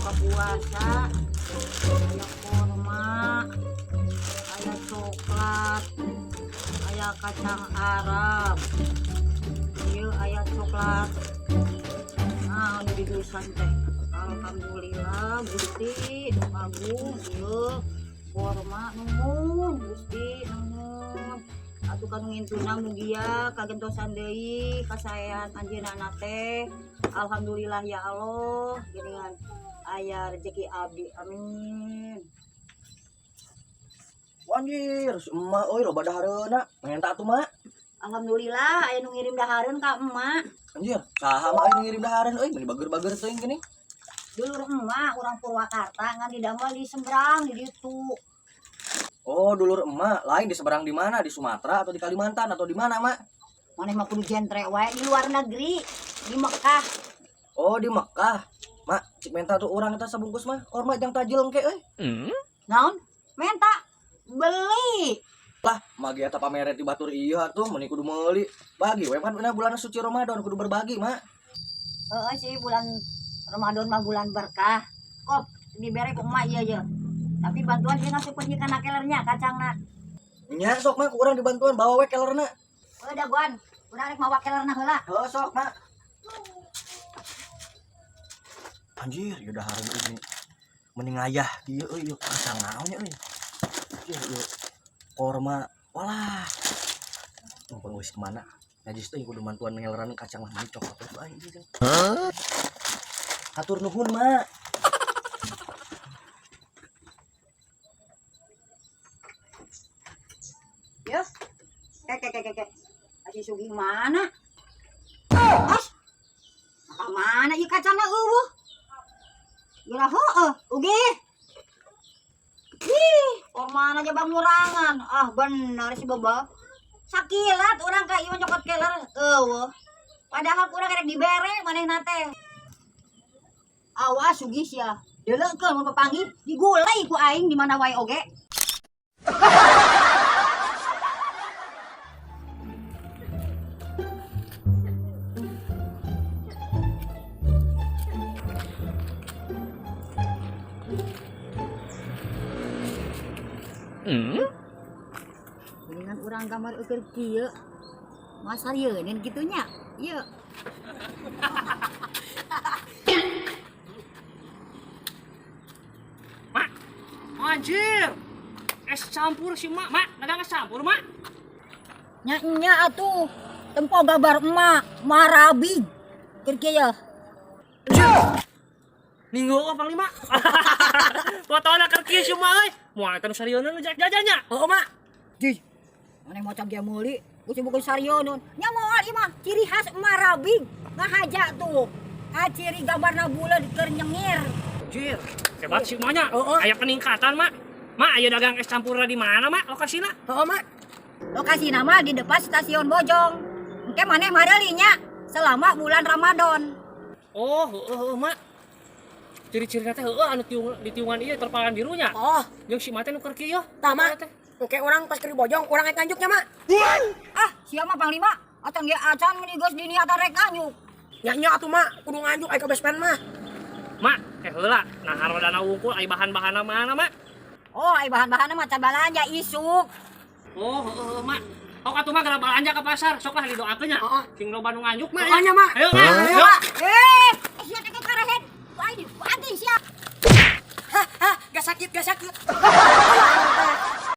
Buka puasa. Aya korma, aya coklat, aya kacang Arab. Ieu aya coklat. Nah, nu didusan teh. Alhamdulillah Gusti nu agung ieu korma, nuhun Gusti, nuhun. Atuh kanu ngintuna mugia kagentosan deui kasaean anjeunna teh. Alhamdulillah ya Allah, geuningan aya rezeki abdi. Amin. Anjir, si emak euy loba dahareuna. Menta atuh, Mak. Alhamdulillah aya nu ngirim dahareun ka emak. Anjir, saha mak aya nu ngirim dahareun euy, meuni bager-bager teuing geuning. Dulur emak urang Purwakarta ngan didamel di seberang di ditu. Oh, dulur emak, lain di seberang di mana? Di Sumatera atau di Kalimantan atau di mana, Mak? Maneh mah kudu jentre wae, di luar negeri, di Mekah. Oh, di Mekah. Mak, cik menta tuh urang eta sabungkus mah, korma jang tajil engke euy. Naon? Menta beli. Lah, mah ge eta pamere ti batur ieu atuh, meuni kudu meuli. Bagi we pan bulan suci Ramadan kudu berbagi, Mak. Heeh sih, bulan Ramadan mah bulan berkah. Kok dibere ku emak ieu ye. Tapi bantuan dia ngasupkeun ieu kana kelernya kacangna. Nya sok Mak, ku urang dibantuan bawa we kelerna. Heuh dagoan, urang rek mawa kelerna heula. Heuh sok, Mak. Anjir, ieu dahareun euy. Mending ngayah kieu euy, ieu kacang naon nya euy. Ieu ieu korma, walah. Mumpung geus kemana? Najis teh kudu mantuan ngeleran kacang mah meuni coklat we aing ieu. Hatur nuhun, Mak. Yo. Kek kek kek kek. Kasih sugih mana? As. Maka mana ieu kacangna eueuh? Geura heueuh, ugi. Ih, kormana aja bangurangan. Ah, bener si Bebel. Sakilat urang ka ieu nyokot keler eueuh. Padahal kurang rek dibere manehna teh. Awas sugih sia. Deuleukeun mun papanggih digulai ku aing di mana wae oge. Mendingan urang gambar eukeun kieu. Masa rieuneun kitu nya? Ieu. Mak, anjir. Es campur si mak, mak, dagang es campur, mak. Nya nya atuh. Tempo gambar emak, marabig. Keur kieu ya. Ninggo ka panglima. Fotona keur kieu si mak euy. Moal eta nu sarieun nu jajannya. Heuh, mak. Jih. Maneh maca ge meuli, geus bukan sarieun. Nya moal ieu mah ciri khas marabig. Ngahaja tuh. Ah, ciri gambarna buleud keur nyengir. Anjir, hebat si maknya. Aya peningkatan, mak. Mak, ayo dagang es campurna di mana, mak? Lokasina? Heeh, mak. Lokasi nama di depan stasiun Bojong. Engke maneh mareuli nya selama bulan Ramadan. Oh, heeh heeh, mak. Ciri-ciri teh heueuh anu tiung di tiungan ieu terpalan birunya. Oh, Jeung si mak teh nu keur kieu. tah mak. Oke, orang pas ke Bojong, orang rek nganjuknya mak. Ah, siapa panglima? Acan ge acan meuni geus diniatan rek nganjuk. Nya nya atuh mak, kudu nganjuk aya ke best friend mah. Mak, eh heula, nah harodana wungkul ai bahan-bahanna mana, mak? Oh, ai bahan-bahanna mah can balanja isuk. Oh, heeh heeh, mak. Oh, atuh mah geura balanja ke pasar, sok lah didoakeun nya. Heeh. Sing loba nu nganjuk mak. Pokoknya mak. Ayo, Mak. Ayo, Ayo. mak. Eh, sia teh karehet. Ku aing dibanting sia. Hah, hah, gak sakit, gak sakit.